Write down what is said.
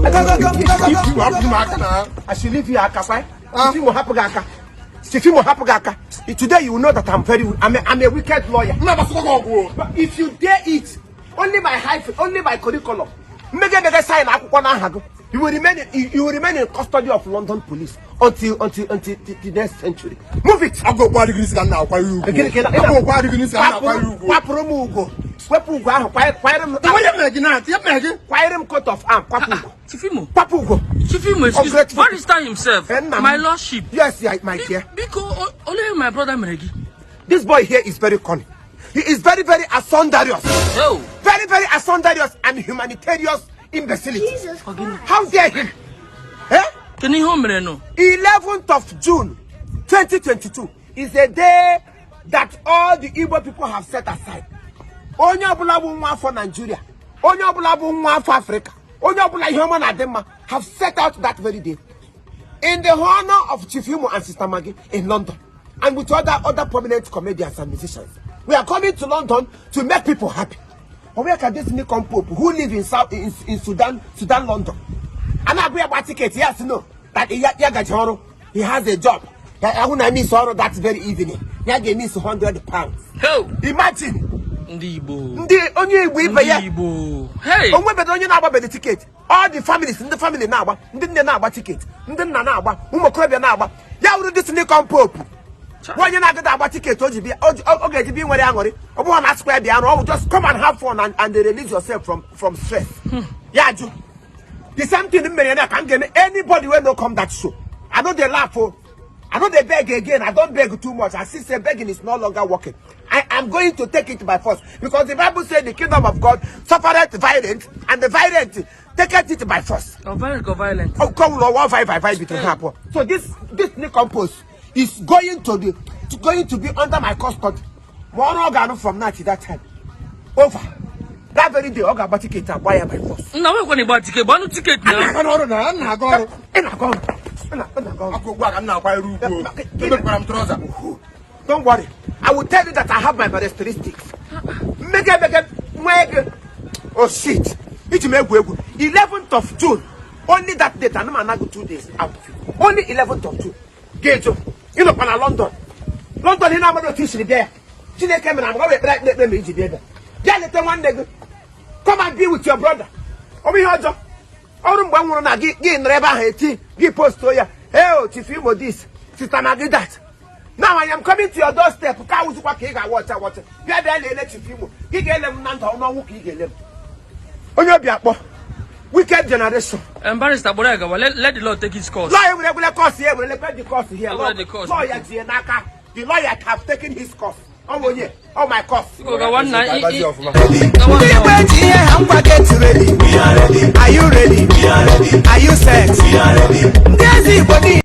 Go, go, go, go, go. Hapụ m aka na. I should leave you aka kwa. Chief Imo, hapụ gị aka. Chief Imo, hapụ gị aka. Today you will know that I'm a wicked lawyer. M na-agbasịkwa gị ọgwụ o. But if you dare it, only my hyphen, only my curriculum. Mmege mege sign akwụkwọ n'aha gị. You will remain in custody of London police until the next century. Move it. Agụ okpu adịghị n'isi ka m na-akwanye ugwu. Agụ okpu adịghị n'isi ka m na-akwanye ugwu. Kwapụrụ m ugo. Wepụ ugo ahụ, kwanyere m Ihe mere gị na ihe mere gị. Kwanyere m coat of arm, kwapụ ugo. Chief Imo. Kwapụ ugo. Chief Imo, excuse Ungrateful. Barrister himself. Eh, nna m. My lordship. Yes, yeah, my dear. Biko, olee my brother mere gị? This boy here is very cunning. He is very, very asundarious. Oh. Very, very asundarious and humanitarian imbecility. Jesus Christ. How dare him? Eh? Kedu ihe o mere nụ? 11th of June 2022 is a day that all the Igbo people have set aside. Onye ọbụla bụ nwa afọ Nigeria, onye ọbụla bụ nwa afọ Africa, onye ọbụla ihe ọma na-adị mma have set out that very day in the honor of Chief Imo and Sister Maggie in London and with other prominent comedians and musicians. We are coming to London to make people happy. But where can this nincompoop who live in Sudan, Sudan, London? And I agree about ticket. Yes, no. That ya gaji ọrụ. He has a job. Ya ahụ na miss ọrụ that very evening. Ya ga miss £100. Ho! Imagine Ndị Igbo. Ndị onye Igbo ibe ya. Ndị Igbo. Hey! Onwebedo onye na-agbabeghị ticket. All the families, ndị family na-agba, ndị nne na-agba ticket, ndị nna na-agba, ụmụ okorobịa na-agba. Ya wuru this nincompoop onye na-agada agba ticket o ji bịa ọ ga-eji bịa nwere aṅụrị. Ọ bụghị na asịkwa ya bịa arụ ọ bụ just come and have fun and release yourself from stress. Ya jụ. The same thing m mere na ka m ga-eme anybody wey no come that show. I no dey laugh o. I no dey beg again. I don beg too much. I see say begging is no longer working. I am going to take it by force because the Bible say the kingdom of God suffereth violence, and the violent taketh it by force. Ọ violent or violent? Oh, come on, one five five five between ha abụọ. So this nincompoop is going to be under my custody. Ma ọrụ ọ ga-arụ from now till that time over, that very day ọ ga-agba ticket, agba ya by force. Nna, nwekwana ịgba ticket, gbanụ ticket na. Na-aga n'ọrụ na m na-aga ọrụ. Ị na-aga ọrụ. Ị na-aga ọrụ. Agụ okpu a ka m na-akwanyere ugwu o. Emekwara m trouser. Don't worry. I will tell you that I have my characteristics. Mmege mege nwee ego. Oh shit. Iji m egwu egwu. 11th of June. Only that date. Ana m anago 2 days out of it. Only 11th of June. Ga-ejo. Ị nọkwa na London. London ị na-amaghị otu i siri bịa ya. Chineke mere amagọ ekpere ekpere ekpere ma iji bịa ebe. Bịa leta nwanne gị. Come and be with your brother. Ọ bụ ihe ọjọọ. Ọrụ mgbe m nwụrụ na gị gị nọrọ ebe ahụ eti gị postuo ya. Hey, oh, Chief Imo this, Sister Maggie that. Now I am coming to your doorstep. Ka awụzikwa ka ị ga-awọcha awọcha. Bịa bịa lele Chief Imo. Gị ga-ele m na ndụ n'ọnwụ ka ị ga-ele m. Onye obi akpọ. Wicked generation. Barrister, kpọrọ ya gawa. Let the law take its course. Law ewere egwele course ya ewere lekwe the course here. Ewere the course. Law ya tie n'aka. The lawyer have taken his course. Ọ bụ onye. Ọ my course. Biko gawa nna. Ka agbazi ọfụma. Gawa Ndị nna. Igbo eji ihe ha ngwa get ready.